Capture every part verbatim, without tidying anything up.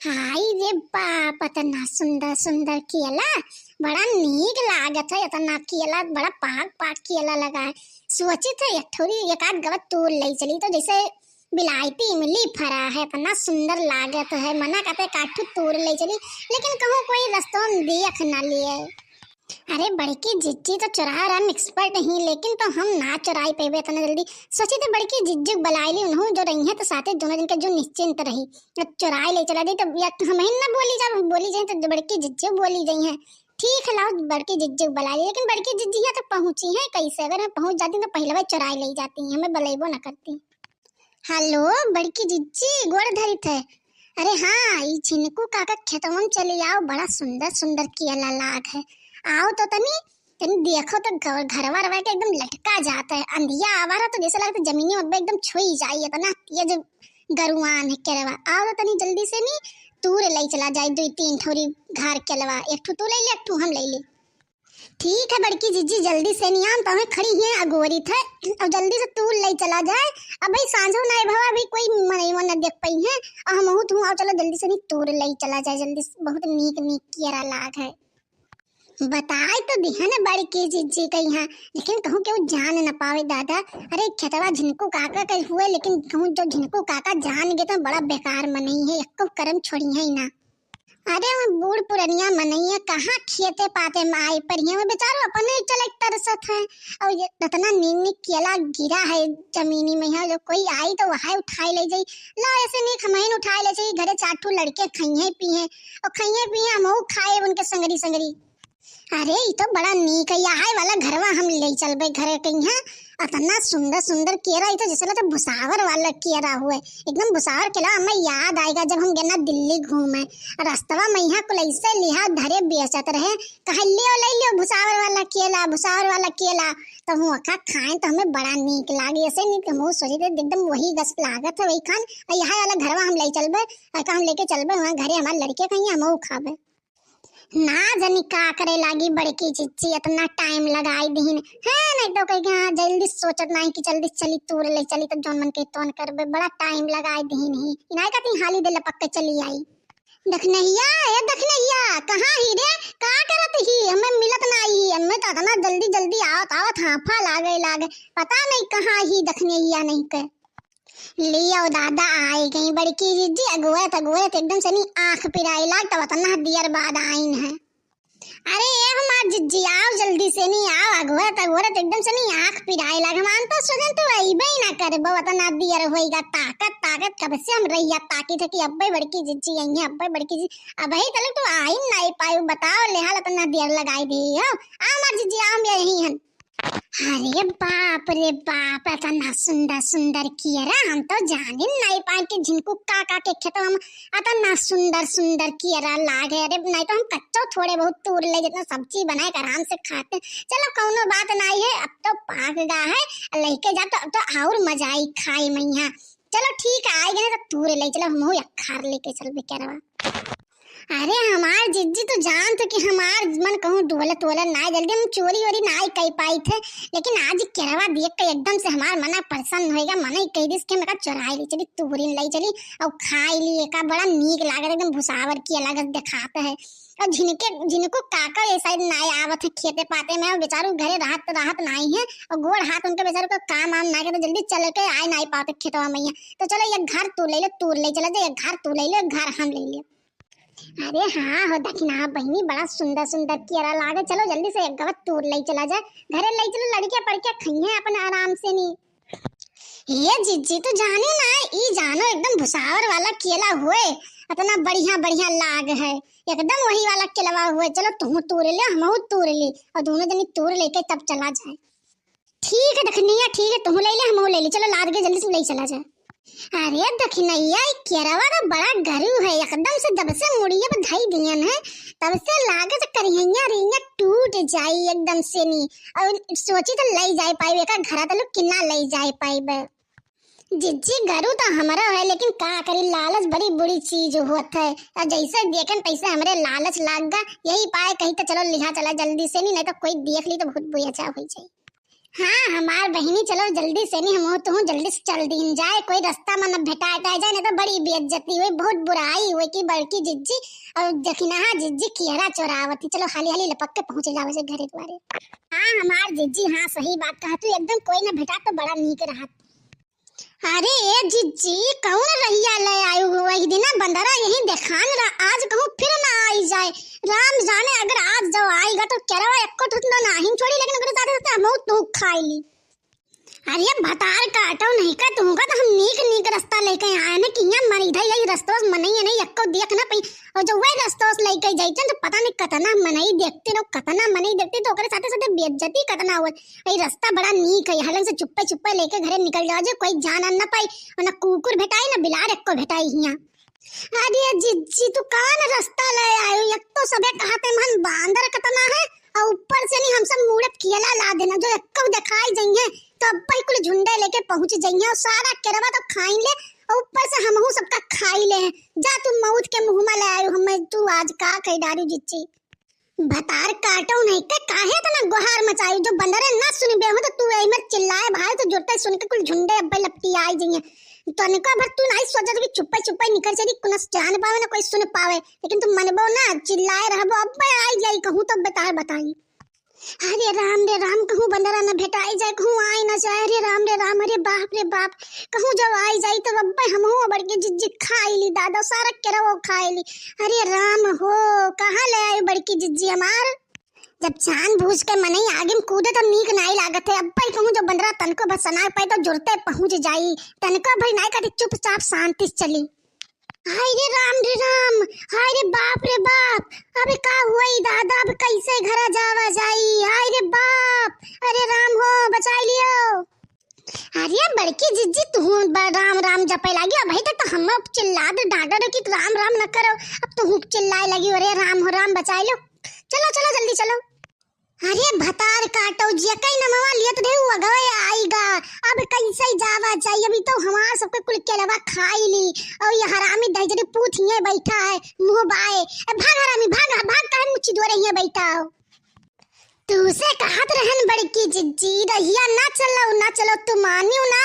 आई रे बाप, अतना सुंदर सुंदर केला, बड़ा नीक लागत है। अतना केला, बड़ा पाक पाक केला लगा है। सोचित है एक ठोरी एक आध गवा तूर लई चली, तो जैसे बिलायती इमली फरा है, अतना सुंदर लागत है। मना करते काठू तूर लई चली, लेकिन कहूँ कोई रस्तों में देख ना लिए। अरे बड़की जिज्जी तो चुराए रहा, हम एक्सपर्ट ही, लेकिन तो हम ना चुराई पेबे इतना जल्दी। सोचित है बड़की जिज्जी को बुलाई ली, उन्हों जो रही है तो साथे दोनों जन के जो निश्चिंत रही। अब चुराई ले चला जाई, तब या तो हम ही ना बोली जाब, बोली जाई तो बड़की जिज्जी बोली जाई है। ठीक है, लाओ बड़की जिज्जी बुला ली, लेकिन बड़की जिज्जी यहाँ तक पहुँची है कैसे? अगर हम पहुँच जाती तो पहले वह चुराई ले जाती, हमें बुलाइबो ना करती। हेलो बड़की जिज्जी, गोड़ धरित है। अरे हाँ, ई झिनकू काका खेतवन चली आओ, बड़ा सुंदर सुंदर केला लाग है। आओ तो तनी, तनी देखो तो घर, घरवा रवा के एकदम लटका जात है। अंधिया आवा रहा तो जैसे लगता जमीनी में एकदम छुई जाई, इतना तेज गरुआन है केरवा। आओ तो तनी जल्दी से नी तूर लई चला जाए, दुई तीन ठोरी घर केलवा, एक ठो तू ले ले, एक ठो हम ले ले। ठीक है बड़की जिज्जी, जल्दी से नी आम तो हमें खड़ी है अगोरी थे, और जल्दी से तूर लई चला जाए। अब भाई सांझो ना भवा, अभी कोई मनई मन देख पाई है, और हम तुम आओ, चलो जल्दी से नी तूर लई चला जाए, जल्दी से। बहुत नीक नीक केरा लाग है। बताए तो दिहन बड़की जिज्जी के यहाँ, लेकिन कहूँ केहू जान न पावे दादा। अरे खेतवा झिनकू काका के हुए, लेकिन कहूँ जो झिनकू काका जान गए तो बड़ा बेकार मनई है, एको करम छोड़ी है ना। अरे वो बूढ़ पुरनिया मनई है, कहाँ खेते पाते में आई पड़ी है, वो बेचारो अपने चले तरसत है। और ये इतना नीक नीक केला गिरा है जमीनी में है, जो कोई आई तो वह उठाई ले जाई। ला ऐसे नीक हमहिन उठाई ले जाई, घरे चार ठो लड़के खइहे पीहे और खइहे पीहे हमहू खाए उनके संगरी संगरी। अरे, ई तो बड़ा नीक है, यहाँ वाला घरवा हम ले चलबे घरे के यहाँ। अतना सुंदर सुंदर केरा, ई तो जैसे लगता भुसावर वाला केरा हुए, एकदम भुसावर केरा। हमें याद आएगा जब हम गेना दिल्ली घूमे, रस्तवा में यहाँ कुल ऐसे लिहा धरे बेचत रहे, कहे लियो ले लियो भुसावर वाला केला, भुसावर वाला केला। तो हम ओका खाए तो हमें बड़ा नीक लागे, ऐसे नीक हम सोचे थे एकदम वही गस लागत है वही खान। और यहाँ वाला घरवा हम ले चलबे, और का हम लेके चलबे वहाँ घरे हमारे लड़के कहीं हम खाबे। ना जानी का करे लागी बड़की जिज्जी, इतना टाइम लगाई दीन है। नहीं तो कह के हाँ, जल्दी सोचत नहीं कि जल्दी चली तूर ले चली, तो जौन मन के तौन करबे, बड़ा टाइम लगाई दीन ही। इनाई का ती हाली दे लपक के चली आई। दखनैया, ए दखनैया, कहाँ ही रे? का करत ही? हमें मिलत ना आई। हमें तो इतना जल्दी जल्दी आवत आवत हाफा लागे लागे, पता नहीं कहाँ ही दखनैया नहीं के। लियो दादा, आई गई बड़की जिज्जी, अगोरत अगोरत एकदम से नी आँख पिराई लाग, तब अतना दियर बाद आइन है। अरे ए हमार जिज्जी, आओ जल्दी से नी, आओ, अगोरत अगोरत एकदम से नी आँख पिराई लाग। हम तो सोचन तू अइबे ही ना करबो, अतना दियर होइगा, ताकत ताकत कब से हम रहिया ताकी थे कि अब्बे बड़की जिज्जी आई है, अब्बे बड़की जी, अबही तलक तू आई नहीं पाई, बताओ ले हाल अतना दियर लगाई दी हो। आ हमार जिज्जी, आओ हम यही हन। अरे बाप रे बाप, अतना सुंदर सुंदर कियरा, हम तो जानिन नहीं पाए कि झिनकू काका के खेतवा में अतना सुंदर सुंदर कियरा लागे। अरे नहीं तो हम कच्चो थोड़े बहुत तूर ले, जितना सब्जी बनाए के आराम से खाते। चलो कौनो बात नहीं है, अब तो पाक गा है, लेके जा तो, अब तो और मजा आई खाए में यहाँ। चलो ठीक है, आई गए तो तूर ले चलो, हम अखार लेके चलबे केरवा। अरे हमार जिज्जी, तू जानत कि हमार मन कहूँ डोलत वोलत नाई, जल्दी हम चोरी वोरी नाई कई पाई थे, लेकिन आज केरवा देख के एकदम से हमार मना प्रसन्न होएगा। मना ही कह दिस कि हम एका चुराई ले चली, तूरिन ले चली और खाई ली एका, बड़ा नीक लागत, एकदम भुसावर की अलग दिखात है। और झिनके, झिनको काका ये साइड नाई आवत है खेते पाते में, और बेचारू घरे रहत, रहत नाई है और गोड़ हाथ उनके बेचारू का काम आम नाई के, तो जल्दी चल के आए नाई पावत खेतवा में। तो चलो ये घर तू ले ले, तू ले चला जा, ये घर तू ले ले, घर हम ले ले। अरे हाँ हो दखिना बहिनी, बड़ा सुंदर सुंदर केरा लागे। चलो जल्दी से एक गवा तूर लई चला जाए, घरे लई चलो, लड़किया पड़किया खइहे अपन आराम से नी। ये जिज्जी तू जानो ना, ई जानो एकदम भुसावर वाला केला हुए, इतना बढ़िया बढ़िया लाग है, एकदम वही वाला केलवा हुए। चलो तुहू तूर ले, हमहू तूर ली, और दोनों जनी तूर लेके तब चला जाए। ठीक है दखिनैया, ठीक है, तुहू ले ले, हमहू ले ली, चलो लाद के जल्दी से ले चला जाए। अरे दखिनैया, ई केरवा तो बड़ा गरू है, एकदम से जब से मुड़िया पे धई दियन है, तब से लागत करिहैया रिंगा टूट जाई एकदम से नी। और सोची तो ले जाए पाई, एका घरा तलक किन्ना ले जाए पाई बे। जिज्जी, गरू तो हमरो है, लेकिन का करी, लालच बड़ी बुरी चीज होत है। और जैसे देखन तैसे हमरे लालच लाग गा, यही पाए कही तो चलो लिहा चला जल्दी से नी, नहीं तो कोई देख ली तो बहुत बुरा चा हो जाई। हाँ, हमार बहिनी, चलो जल्दी से नी, हमहू तुहू जल्दी से चल दीन जाए, कोई रस्ता में न भेटाए टाए जाए, नहीं तो बड़ी बेइज्जती होई, बहुत बुराई होई कि बड़की जिज्जी और दखिनहा जिज्जी कियरा चोरावत ही। चलो हाली हाली लपक के पहुँचे जावे से घरे द्वारे। हाँ, हमार जिज्जी, हाँ, सही बात कहा तू, एकदम कोई न भेटा तो बड़ा नीक रहत। अरे ए जिज्जी, कौन रहिया ले आयु हो? वही दिना बंदरा यही देखान रहा, आज कहूँ फिर ना आई जाए। राम जाने अगर आज जो आईगा तो केरवा एक्को ठुटना नाहीं छोड़ी, लेकिन ओकरे साथे साथे हमहू तू खाई ली। अरे भतार काटो नहीं का, तुहूँ का तो हम नीक नीक रस्ता लेके आए न कि यहाँ मरीधा यही रस्तवा से मनई नहीं एक्को देख ना पाई। और जो वही रस्तवा से लेके जाइते तो पता नहीं कतना मनई देखते न, कतना मनई देखते तो ओकरे साथे साथे बेइज्जती कतना हुआ। ई रस्ता बड़ा नीक है, हलन से चुप्पे चुप्पे लेके घरे निकल जाओ जे, कोई जान न पाई, और न कुकुर भेटाई न बिलार एक्को भेटाई हियाँ। अरे जिज्जी, तू कान रस्ता ले आयो, एक तो सबे कहते मन बांदर कतना है, और ऊपर से नहीं हम सब मूड़त कियला ला देना, जो एक्को देखाई जइहे तो अब्बे कुल झुंडे लेके पहुँच जइहे और सारा केरवा तो खाई ले, और ऊपर से हमहू सबका खाई ले। जा तू मौत के मुँह में ले आयो हमें, तू आज का कह डारू जिज्जी। भतार काटो नहीं के, काहे इतना गुहार मचाई? जो बंदरे ना सुनबे हो तो तू एही में चिल्लाए भाई, तो जुरते सुन के कुल झुंडे अब्बे लपटी आई जइहे। तनिको भर तू नहीं सोचत कि चुप्पे चुप्पे निकल चली, कुनस जान पावे ना कोई सुन पावे, लेकिन तू मनबो ना, चिल्लाए रहबो, अब्बे आई जाई कहूँ तो बताए बताई। अरे राम रे राम, कहूँ बंदरा न भेटाई जाए, कहूँ आई न जाए। अरे राम रे राम, अरे बाप रे बाप, कहूँ जब आई जाई तब अब्बे हमहू बड़की जिज्जी खाई ली दादा, सारा केरवो खाई ली। अरे राम हो, कहाँ ले आई बड़की जिज्जी हमार? जब जानबूझ के मनई आगे में कूदे तो नीक नाई लागत है। अब्बे कहूँ जो बंदरा तनको भर सनाग पाए तो जुरते पहुँच जाई, तनको भर नाई काटे, चुपचाप शांति से चली। हाय रे राम रे राम, हाय रे बाप रे बाप, अबे का हुई दादा, अब कैसे घरा जावा जाई? हाय रे बाप, अरे राम हो, बचाई लियो। अरे बड़की जिज्जी, तू ब-, राम राम जपे लागी, अबही तक तो हम चिल्ला दे डांटा रहे कि राम राम न करो, अब तू चिल्लाए लगी, अरे राम हो राम, बचाई लो, चलो चलो जल्दी चलो। अरे भतार काटो, जेकई नमवा लियत रहे उ अगवे आईगा। अब कैसे जावा जाई? अभी तो हमार सबके कुल केलवा खाई ली। और ये हरामी दहिजरी पूत हिये बैठा है, मुँह बाए। ए, भाग हरामी, भाग, भाग, काहे मुच्ची दुआरे हिये बैठा हो? तू से कहत रहन बड़की जिज्जी, रहिया ना चलो, ना चलो, तू मानियो ना।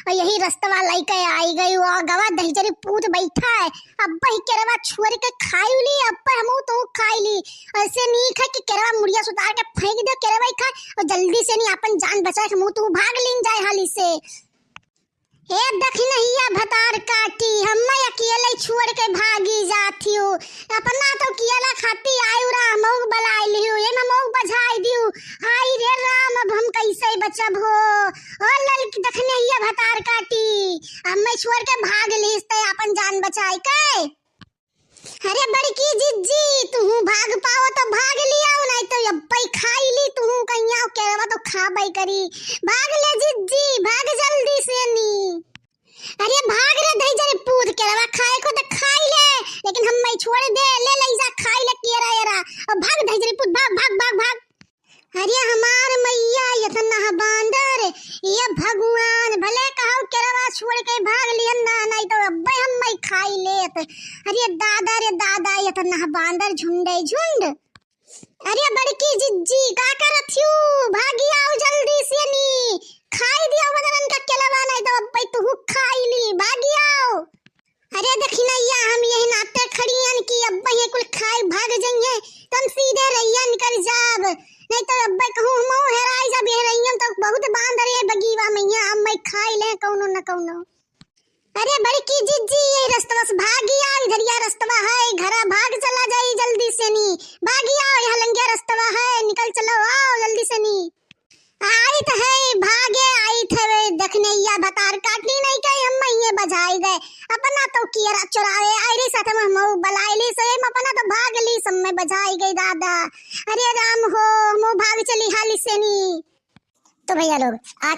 और यही रस्तवा लइके आई गई, वो अगवा दहिजरी पूत बैठा है। अब्बे ही केरवा छुअर के खाई ली, अब्बे हमहू तो खाई ली। ऐसे नीक है कि केरवा मुड़िया सुतार के फेंक दे, केरवा ही खाए और जल्दी से नहीं अपन जान बचाए, हमहू तो भाग लीन जाए हाली से। ए दखिनहिया भतार काटी, हम्मे अकेले छोड़ के भागी जात हियो। अपना तो कियला खाती आयु रहा, मऊग बलाई लियो, ये में मऊग बझाई दियो। हाय रे राम, अब हम कैसे बचब हो? ओ ललकी दखिनहिया भतार काटी, हम्मे छोड़ के भाग लीस ते अपन जान बचाए के। अरे बड़की जिज्जी, तुहू भाग पाओ तो भाग लियाओ, नहीं तो अब्बे खाई ली तुहू कहिया, केरवा तो खाबे करी। भाग ले जिज्जी, भाग जल्दी से नी। अरे भाग रे दहिजरी पूत, केरवा खाए को तो खाई ले, लेकिन हम्मे छोड़ दे, ले ले जा खाई ले केरा एरा। और भाग दहिजरी पूत, भाग, भाग, भाग, भाग। अरे हमार मइया, एतना बांदर, ये भगवान, भले कहौ केरवा छोड़ के भाग लिहन ना, नहीं तो अब्बे हम्मे खाई लेत। अरे दादा रे दादा, एतना बांदर झुंडे झुंड। अरे बड़की जिज्जी, का करत हियू? भागी आओ जल्दी से नी, खाई दियो बंदरन का केलवा, नहीं तो अब्बे तुहू खाई ली, भागी आओ। अरे दखिनहिया, हम यही नाते खड़ी हन कि अब्बे ये कुल खाए भाग जइहे, तो हम सीधे रहिया निकल जाब, नहीं तो अब्बे कहूँ हमहू हेराई जाब, ये रहियन तो बहुत बांदर ये बगीवा में, यहाँ अब्बे खाई ले कौनो न कौनो। अरे बड़की जिज्जी, ये रस्तवा से भागी आओ, इधरिया रस्तवा है, घरा भाग चला जाई जल्दी से नी, भागी आओ, यहाँ लंगिया रस्तवा है, निकल चलो, आओ जल्दी से नी। आइत है, भागे आइत है, वे दखिनहिया भतार काटी नहीं कही, हम मइये बझाई गए। अपना तो कियरा चुरावे, आई रही साथ में हमहू बलाई ली, से हम अपना तो भाग ली, सब में बझाई गई दादा। अरे राम हो, हमहू भाग चली हाली से नी। तो भैया लोग, आज